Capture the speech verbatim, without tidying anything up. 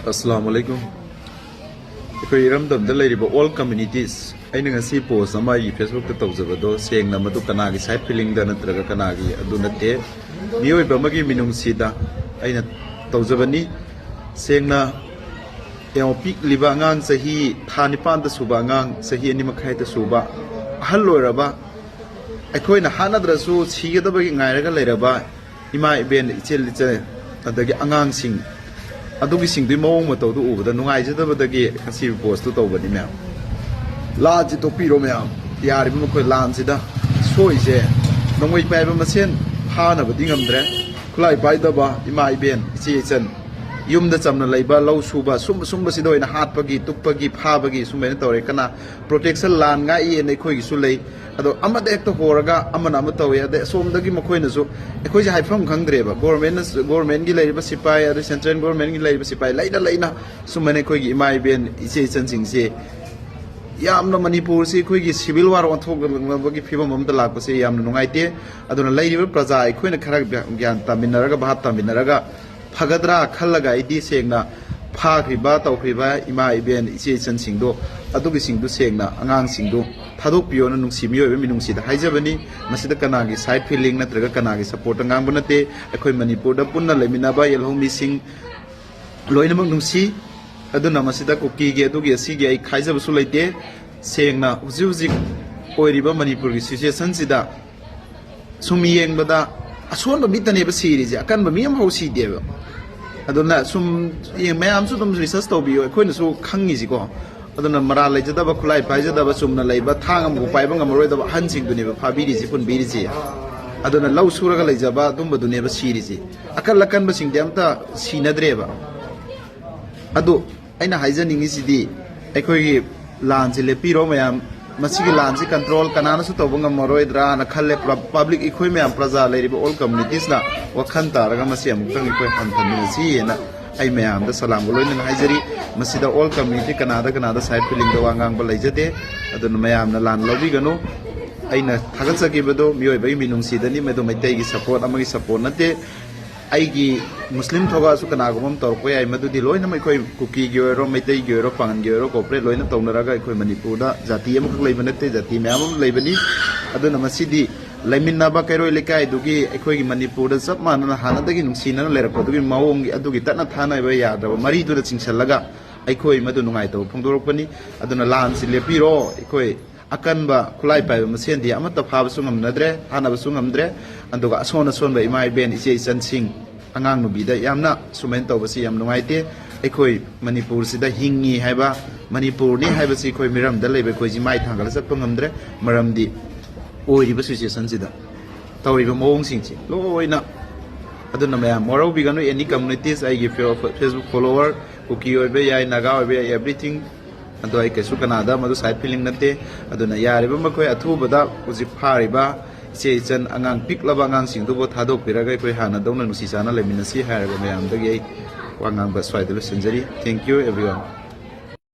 ꯑꯁꯂꯥꯃꯨ ꯑꯂꯩꯀꯨꯝ꯫ ꯑꯩꯈꯣꯏ ꯏꯔꯝꯗꯝꯗ ꯂꯩꯔꯤꯕ all communities, ꯑꯩꯅ ꯉꯁꯤ ꯄꯣꯁ ꯑꯃ ꯑꯩꯒꯤ ꯐꯦꯁꯕꯨꯛꯇ ꯇꯧꯖꯕꯗꯣ ꯁꯦꯡꯅ ꯃꯗꯨ ꯀꯅꯥꯒꯤ ꯁꯥꯏꯠ ꯐꯤꯂꯤꯡꯗ ꯅꯠꯇ꯭ꯔꯒ ꯀꯅꯥꯒꯤ ꯑꯗꯨ ꯅꯠꯇꯦ, ꯃꯤꯑꯣꯏꯕ ꯑꯃꯒꯤ ꯃꯤꯅꯨꯡꯁꯤꯗ ꯑꯩꯅ ꯇꯧꯖꯕꯅꯤ꯫ ꯁꯦꯡꯅ ꯌꯦꯡꯉꯣ, ꯄꯤꯛꯂꯤꯕ ꯑꯉꯥꯡ, ꯆꯍꯤ ꯊꯥ ꯅꯤꯄꯥꯟꯗ ꯁꯨꯕ ꯑꯉꯥꯡ, ꯆꯍꯤ ꯑꯅꯤ ꯃꯈꯥꯏꯗ ꯁꯨꯕ, ꯑꯍꯜ ꯑꯣꯏꯔꯕ, ꯑꯩꯈꯣꯏꯅ ꯍꯥꯠꯅꯗ꯭ꯔꯁꯨ ꯁꯤꯒꯗꯕꯒꯤ ꯉꯥꯏꯔꯒ ꯂꯩꯔꯕ ꯏꯃꯥ ꯏꯕꯦꯟ, ꯏꯆꯦꯜ ꯏꯆꯦ, ꯑꯗꯒꯤ ꯑꯉꯥꯡꯁꯤꯡ, ꯑꯗꯨꯒꯤꯁꯤꯡꯗꯨꯒꯤ ꯃꯑꯣꯡ ꯃꯇꯧꯗꯨ ꯎꯕꯗ ꯅꯨꯡꯉꯥꯏꯖꯗꯕꯗꯒꯤ ꯉꯁꯤ ꯄꯣꯁꯇꯨ ꯇꯧꯕꯅꯤ ꯃꯌꯥꯝ꯫ ꯂꯥꯟꯁꯤ ꯇꯣꯛꯄꯤꯔꯣ ꯃꯌꯥꯝ꯫ ꯌꯥꯔꯤꯕ ꯃꯈꯣꯏ ꯂꯥꯟꯁꯤꯗ ꯁꯣꯏꯁꯦ ꯅꯣꯡꯃꯩ ꯄꯥꯏꯕ ꯃꯁꯦꯟ ꯐꯥꯅꯕꯗꯤ ꯉꯝꯗ꯭ꯔꯦ꯫ ꯈꯨꯠꯂꯥꯏ ꯄꯥꯏꯗꯕ ꯏꯃꯥ ꯏꯕꯦꯟ, ꯏꯆꯦ ꯏꯆꯟ, ꯌꯨꯝꯗ ꯆꯝꯅ ꯂꯩꯕ, ꯂꯧ ꯁꯨꯕ, ꯁꯨꯝꯕ, ꯁꯨꯝꯕꯁꯤꯗ ꯑꯣꯏꯅ ꯍꯥꯠꯄꯒꯤ, ꯇꯨꯞꯄꯒꯤ, ꯐꯥꯕꯒꯤ ꯁꯨꯝꯕ ꯑꯣꯏꯅ ꯇꯧꯔꯦ꯫ ꯀꯅꯥ protection ꯂꯥꯟ ꯉꯥꯛꯏꯅ ꯑꯩꯈꯣꯏꯒꯤꯁꯨ ꯂꯩ꯫ ꯑꯗꯣ ꯑꯃꯗ ꯍꯦꯛꯇ ꯍꯣꯔꯒ ꯑꯃꯅ ꯑꯃ ꯇꯧꯋꯦ꯫ ꯑꯗꯩ ꯑꯁꯣꯝꯗꯒꯤ ꯃꯈꯣꯏꯅꯁꯨ, ꯑꯩꯈꯣꯏꯁꯦ ꯍꯥꯏꯐꯝ ꯈꯪꯗ꯭ꯔꯦꯕ꯫ ꯒꯣꯔꯃꯦꯟꯅ, ꯒꯣꯔꯃꯦꯟꯒꯤ ꯂꯩꯔꯤꯕ ꯁꯤꯄꯥꯏ, ꯑꯗꯩ ꯁꯦꯟꯇ꯭ꯔꯦꯜ ꯒꯣꯔꯃꯦꯟꯒꯤ ꯂꯩꯔꯤꯕ ꯁꯤꯄꯥꯏ ꯂꯩꯅ ꯂꯩꯅ ꯁꯨꯝꯕꯅ ꯑꯩꯈꯣꯏꯒꯤ ꯏꯃꯥ ꯏꯕꯦꯟ, ꯏꯆꯦ ꯏꯆꯟꯁꯤꯡꯁꯦ ꯌꯥꯝꯅ ꯃꯅꯤꯄꯨꯔꯁꯤ ꯑꯩꯈꯣꯏꯒꯤ civil war ꯑꯣꯟꯊꯣꯛꯅꯕꯒꯤ ꯐꯤꯕꯝ ꯑꯃꯗ ꯂꯥꯛꯄꯁꯦ ꯌꯥꯝꯅ ꯅꯨꯡꯉꯥꯏꯇꯦ꯫ ꯑꯗꯨꯅ ꯂꯩꯔꯤꯕ ꯄ꯭ꯔꯖꯥ ꯑꯩꯈꯣꯏꯅ ꯈꯔ ꯒ꯭ꯌꯥꯟ ꯇꯥꯃꯤꯟꯅꯔꯒ, ꯚꯥꯞ ꯇꯥꯃꯤꯟꯅꯔꯒ ꯐꯒꯗ꯭ꯔꯥ ꯈꯜꯂꯒ ꯑꯩꯗꯤ ꯁꯦꯡꯅ ꯐꯥꯈ꯭ꯔꯤꯕ, ꯇꯧꯈ꯭ꯔꯤꯕ ꯏꯃꯥ ꯏꯕꯦꯟ, ꯏꯆꯦ ꯏꯆꯟꯁꯤꯡꯗꯣ, ꯑꯗꯨꯒꯤꯁꯤꯡꯗꯨ ꯁꯦꯡꯅ ꯑꯉꯥꯡꯁꯤꯡꯗꯨ ꯊꯥꯗꯣꯛꯄꯤꯌꯣꯅ ꯅꯨꯡꯁꯤ ꯃꯤꯑꯣꯏꯕ ꯃꯤꯅꯨꯡꯁꯤꯗ ꯍꯥꯏꯖꯕꯅꯤ꯫ ꯃꯁꯤꯗ ꯀꯅꯥꯒꯤ side feeling ꯅꯠꯇ꯭ꯔꯒ ꯀꯅꯥꯒꯤ support ꯇ ꯉꯥꯡꯕ ꯅꯠꯇꯦ꯫ ꯑꯩꯈꯣꯏ ꯃꯅꯤꯄꯨꯔꯗ ꯄꯨꯟꯅ ꯂꯩꯃꯤꯟꯅꯕ ꯌꯦꯜꯍꯧꯃꯤꯁꯤꯡ ꯂꯣꯏꯅꯃꯛ ꯅꯨꯡꯁꯤ꯫ ꯑꯗꯨꯅ ꯃꯁꯤꯗ ꯀꯨꯀꯤꯒꯤ ꯑꯗꯨꯒꯤ ꯑꯁꯤꯒꯤ ꯑꯩ ꯈꯥꯏꯖꯕꯁꯨ ꯂꯩꯇꯦ꯫ ꯁꯦꯡꯅ ꯍꯧꯖꯤꯛ ꯍꯧꯖꯤꯛ ꯑꯣꯏꯔꯤꯕ ꯃꯅꯤꯄꯨꯔꯒꯤ situation ꯁꯤꯗ ꯁꯨꯝ ꯌꯦꯡꯕꯗ ꯑꯁꯣꯟꯕ ꯃꯤꯇꯅꯦꯕ ꯁꯤꯔꯤꯁꯦ, ꯑꯀꯟꯕ ꯃꯤ ꯑꯃꯐꯥꯎ ꯁꯤꯗꯦꯕ꯫ ꯑꯗꯨꯅ ꯁꯨꯝ ꯌꯦꯡ-, ꯃꯌꯥꯝꯁꯨ ꯑꯗꯨꯝ research ꯇꯧꯕꯤꯌꯨ, ꯑꯩꯈꯣꯏꯅꯁꯨ ꯈꯪꯉꯤꯁꯤꯀꯣ꯫ ꯑꯗꯨꯅ ꯃꯔꯥꯜ ꯂꯩꯖꯗꯕ, ꯈꯨꯠꯂꯥꯏ ꯄꯥꯏꯖꯗꯕ, ꯆꯨꯝꯅ ꯂꯩꯕ, ꯊꯥꯡ ꯑꯃꯕꯨ ꯄꯥꯏꯕ ꯉꯝꯃꯔꯣꯏꯗꯕ ꯑꯍꯟꯁꯤꯡꯗꯨꯅꯦꯕ ꯐꯥꯕꯤꯔꯤꯁꯤ, ꯄꯨꯟꯕꯤꯔꯤꯁꯤ꯫ ꯑꯗꯨꯅ ꯂꯧ ꯁꯨꯔꯒ ꯂꯩꯖꯕ ꯑꯗꯨꯝꯕꯗꯨꯅꯦꯕ ꯁꯤꯔꯤꯁꯤ꯫ ꯑꯀꯜ ꯑꯀꯟꯕꯁꯤꯡꯗꯤ ꯑꯝꯇ ꯁꯤꯅꯗ꯭ꯔꯦꯕ꯫ ꯑꯗꯨ ꯑꯩꯅ ꯍꯥꯏꯖꯅꯤꯡꯉꯤꯁꯤꯗꯤ, ꯑꯩꯈꯣꯏꯒꯤ ꯂꯥꯟꯁꯤ ꯂꯦꯞꯄꯤꯔꯣ ꯃꯌꯥꯝ꯫ ꯃꯁꯤꯒꯤ ꯂꯥꯟꯁꯤ control ꯀꯅꯥꯅꯁꯨ ꯇꯧꯕ ꯉꯝꯃꯔꯣꯏꯗ꯭ꯔꯥꯅ ꯈꯜꯂꯦ꯫ ꯄ꯭ꯔ-, public, ꯑꯩꯈꯣꯏ ꯃꯌꯥꯝ ꯄ꯭ꯔꯖꯥ ꯂꯩꯔꯤꯕ all communities ꯅ ꯋꯥꯈꯜ ꯇꯥꯔꯒ ꯃꯁꯤ ꯑꯃꯨꯛꯇꯪ ꯑꯩꯈꯣꯏ ꯍꯟꯊꯃꯤꯟꯅꯁꯤ ꯍꯥꯏꯅ ꯑꯩ ꯃꯌꯥꯝꯗ ꯁꯂꯥꯝꯒ ꯂꯣꯏꯅꯅ ꯍꯥꯏꯖꯔꯤ꯫ ꯃꯁꯤꯗ all community ꯀꯅꯥꯗ ꯀꯅꯥꯗ side feeling ꯗ ꯋꯥ ꯉꯥꯡꯕ ꯂꯩꯖꯗꯦ꯫ ꯑꯗꯨꯅ ꯃꯌꯥꯝꯅ ꯂꯥꯟ ꯂꯧꯕꯤꯒꯅꯨ꯫ ꯑꯩꯅ ꯊꯥꯒꯠꯆꯈꯤꯕꯗꯣ ꯃꯤꯑꯣꯏꯕꯒꯤ ꯃꯤꯅꯨꯡꯁꯤꯗꯅꯤ, ꯃꯗꯨ ꯃꯩꯇꯩꯒꯤ support ꯑꯃꯒꯤ support ꯅꯠꯇꯦ꯫ ꯑꯩꯒꯤ ꯃꯨꯁꯂꯤꯝ ꯊꯣꯛꯂꯛꯑꯁꯨ ꯀꯅꯥꯒꯨꯝꯕ ꯑꯃ ꯇꯧꯔꯛꯄ ꯌꯥꯏ, ꯃꯗꯨꯗꯤ ꯂꯣꯏꯅꯃꯛ ꯑꯩꯈꯣꯏ ꯀꯨꯀꯤꯒꯤ ꯑꯣꯏꯔꯣ, ꯃꯩꯇꯩꯒꯤ ꯑꯣꯏꯔꯣ, ꯄꯥꯉꯟꯒꯤ ꯑꯣꯏꯔꯣ, cooperate ꯂꯣꯏꯅ ꯇꯧꯅꯔꯒ ꯑꯩꯈꯣꯏ ꯃꯅꯤꯄꯨꯔꯗ ꯖꯥꯇꯤ ꯑꯃꯈꯛ ꯂꯩꯕ ꯅꯠꯇꯦ, ꯖꯥꯇꯤ ꯃꯌꯥꯝ ꯑꯃ ꯂꯩꯕꯅꯤ꯫ ꯑꯗꯨꯅ ꯃꯁꯤꯗꯤ ꯂꯩꯃꯤꯟꯅꯕ ꯀꯩꯔꯣꯏ ꯂꯩꯀꯥꯏꯗꯨꯒꯤ ꯑꯩꯈꯣꯏꯒꯤ ꯃꯅꯤꯄꯨꯔꯗ ꯆꯞ ꯃꯥꯟꯅꯅ ꯍꯥꯟꯅꯗꯒꯤ ꯅꯨꯡꯁꯤꯅꯅ ꯂꯩꯔꯛꯄꯗꯨꯒꯤ ꯃꯑꯣꯡꯒꯤ ꯑꯗꯨꯒꯤ ꯇꯠꯅ ꯊꯥꯅꯕ ꯌꯥꯗ꯭ꯔꯕ ꯃꯔꯤꯗꯨꯗ ꯆꯤꯡꯁꯤꯜꯂꯒ ꯑꯩꯈꯣꯏ ꯃꯗꯨ ꯅꯨꯡꯉꯥꯏꯇꯕ ꯐꯣꯡꯗꯣꯔꯛꯄꯅꯤ꯫ ꯑꯗꯨꯅ ꯂꯥꯟꯁꯤ ꯂꯦꯞꯄꯤꯔꯣ꯫ ꯑꯩꯈꯣꯏ ꯑꯀꯟꯕ ꯈꯨꯠꯂꯥꯏ ꯄꯥꯏꯕ ꯃꯁꯦꯟꯗꯤ ꯑꯃꯠꯇ ꯐꯥꯕꯁꯨ ꯉꯝꯅꯗ꯭ꯔꯦ, ꯊꯥꯅꯕꯁꯨ ꯉꯝꯗ꯭ꯔꯦ꯫ ꯑꯗꯨꯒ ꯑꯁꯣꯟ ꯑꯁꯣꯟꯕ ꯏꯃꯥ ꯏꯕꯦꯟ ꯏꯆꯦ ꯏꯆꯟꯁꯤꯡ ꯑꯉꯥꯡ ꯅꯨꯕꯤꯗ ꯌꯥꯝꯅ ꯁꯨꯃꯥꯏꯅ ꯇꯧꯕꯁꯤ ꯌꯥꯝ ꯅꯨꯡꯉꯥꯏꯇꯦ꯫ ꯑꯩꯈꯣꯏ ꯃꯅꯤꯄꯨꯔꯁꯤꯗ ꯍꯤꯡꯉꯤ ꯍꯥꯏꯕ, ꯃꯅꯤꯄꯨꯔꯅꯤ ꯍꯥꯏꯕꯁꯤ ꯑꯩꯈꯣꯏ ꯃꯤꯔꯝꯗ ꯂꯩꯕ ꯑꯩꯈꯣꯏꯁꯤ ꯃꯥꯏ ꯊꯥꯡꯒꯠꯂ ꯆꯠꯄ ꯉꯝꯗ꯭ꯔꯦ꯫ ꯃꯔꯝꯗꯤ ꯑꯣꯏꯔꯤꯕ situationꯁꯤꯗ ꯇꯧꯔꯤꯕ ꯃꯑꯣꯡꯁꯤꯡꯁꯤ ꯂꯣꯏꯅ꯫ ꯑꯗꯨꯅ ꯃꯌꯥꯝ ꯋꯥꯔꯧꯕꯤꯒꯅꯨ, any communities, ꯑꯩꯒꯤ ꯐꯦ-, Facebook follower, ꯀꯨꯀꯤ ꯑꯣꯏꯕ ꯌꯥꯏ, ꯅꯥꯒꯥ ꯑꯣꯏꯕ ꯌꯥꯏ, everything꯫ ꯑꯗꯣ ꯑꯩ ꯀꯩꯁꯨ ꯀꯅꯥꯗ ꯃꯗꯨ side feeling ꯅꯠꯇꯦ꯫ ꯑꯗꯨꯅ ꯌꯥꯔꯤꯕ ꯃꯈꯩ ꯑꯊꯨꯕꯗ ꯍꯧꯖꯤꯛ ꯐꯥꯔꯤꯕ ꯏꯆꯦ ꯏꯆꯟ ꯑꯉꯥꯡ ꯄꯤꯛꯂꯕ ꯑꯉꯥꯡꯁꯤꯡꯗꯨꯕꯨ ꯊꯥꯗꯣꯛꯄꯤꯔꯒ ꯑꯩꯈꯣꯏ ꯍꯥꯟꯅꯗꯧꯅ ꯅꯨꯡꯁꯤ ꯆꯥꯟꯅ ꯂꯩꯃꯤꯟꯅꯁꯤ ꯍꯥꯏꯔꯒ ꯃꯌꯥꯝꯗꯒꯤ ꯑꯩ ꯋꯥ ꯉꯥꯡꯕ ꯁ꯭ꯋꯥꯏꯗ ꯂꯣꯏꯁꯤꯟꯖꯔꯤ꯫ Thank you everyone꯫